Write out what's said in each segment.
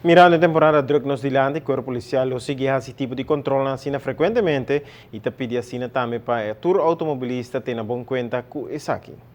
Mirando e temporada druk nos dilanti, Cuerpo Policial lo sigui haci tipo di controlnan asina frecuentemente y ta pidi asina tambe pa e tur automobilista tena bon cuenta cu esaki.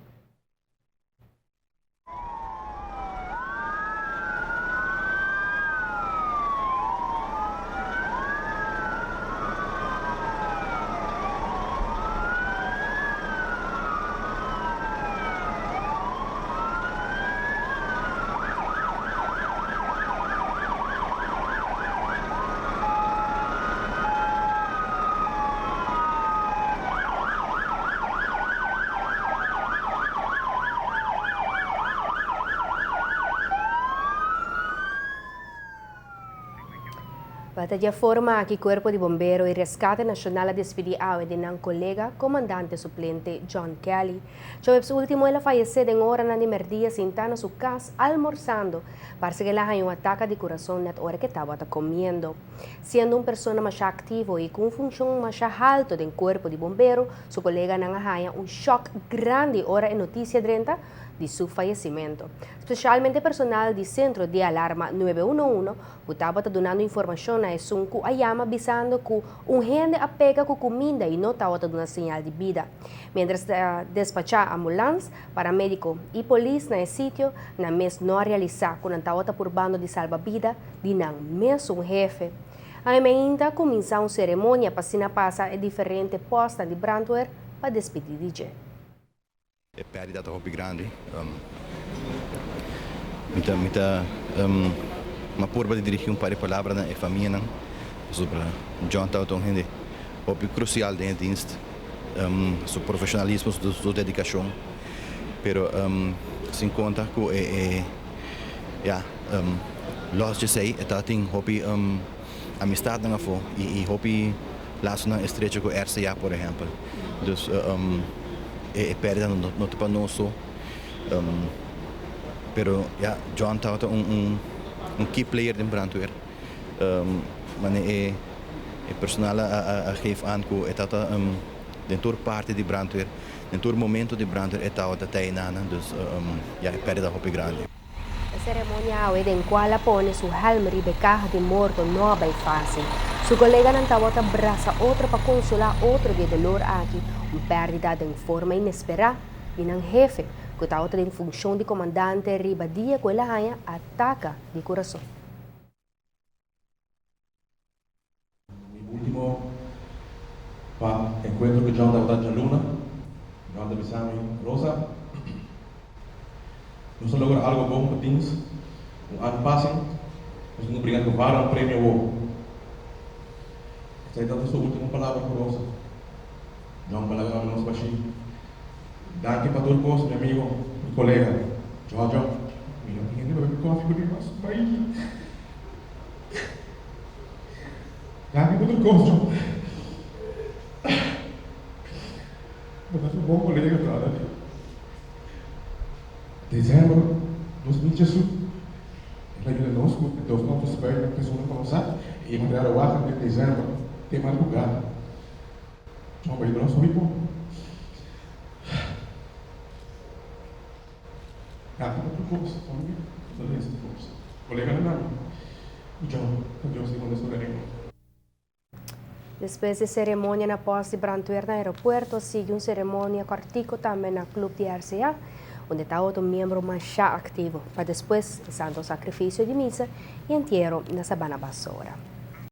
Ta dje forma aki Cuerpo di Bombero y Rescate Nacional a despidi awe di nan colega, Comandante Suplente John Kelly. Djoweps ultimo el a fayece den oranan di merdia sinta na su cas almorzando. Parse cu el a haña un ataca di curason net ora cu e tabata comiendo. Siendo un persona masha activo y cu un funcion masha halto den cuerpo di bombero, su coleganan a haña un shock grandi ora e noticia drenta di su fayecimento. Specialmente personal di Centro di Alarma nuebe uno uno cu tabata dunando informacion na esun cu a yama bisando cu un hende a pega cu cuminda y no tabata duna señal di bida. Mientras ta despachá ambulans, paramédiko i polis na e sitio, nan mes no a realisá ku nan tabata purbando di salba bida di nan mesun hefe. Awe-meinta kuminsá un seremonia pa asina pasa e diferente pòstnan di brantwer pa despidí di dje. E pèrdida ta hopi grandi. Mi ta mi ta mi a purba di dirigí un par di palabra na e famianan pasobra John tabata un hende hopi krusial den e dienst, su profeshonalismo, su dedikashon, pero sin konta ku e e ya lòs djesei e tabatin hopi amistatnan afó i hopi lasonan estrecho ku RCA por ehèmpel. Dus e pèrdida no ta pa nos so, pero ya John tabata un un key player den brandweer. Mane e e personal a geef aan ku e tabata den tur parti di brandweer, den tur momento di brandweer e tabata tei nan, dus ya e pèrdida hopi grandi. E ceremonia awe den cual a pone su helm riba e caha di morto no a bay facil. Su coleganan tabata brasa otro pa consola otro di e dolor aki, un perdida den forma inespera di nan hefe, cu tabata den funcion di comandante riba dia cu el a haña ataca di curason. Mi ultimo pa encuentro cu John tabata djaluna. John ta bisa mi, Rosa, nos a logra algo bon pa dins. Un aña pasen, nos tin cu bringa cu vara un premio awo. Esai tabata su ultimo palabra cu Rosa. John pa laga nos bashi. Danki pa tur cos, mi amigo, mi colega. Jojo, mi no tin hende pa bebe coffee cu mi mas. Bai. Danki pa tur kos John. Bo ta un bon kolega brother. December 2018 el a yuda nos ku e dos auto spuit na persona ku nos sa i e material a wak den december te madrugada. John bo a yuda nos hopi bon. Danki pa tur kos, familia. Bo ta resa tur kos. Koleganan ami, ku John ta Dios di manda su reino. Despues di ceremonia na post di brandweer na aeropuerto, sigui un ceremonia cortico tambe na club di RCA, unda ta otro miembro masha activo, pa despues e santo sacrificio di misa y entiero na Sabana Basora.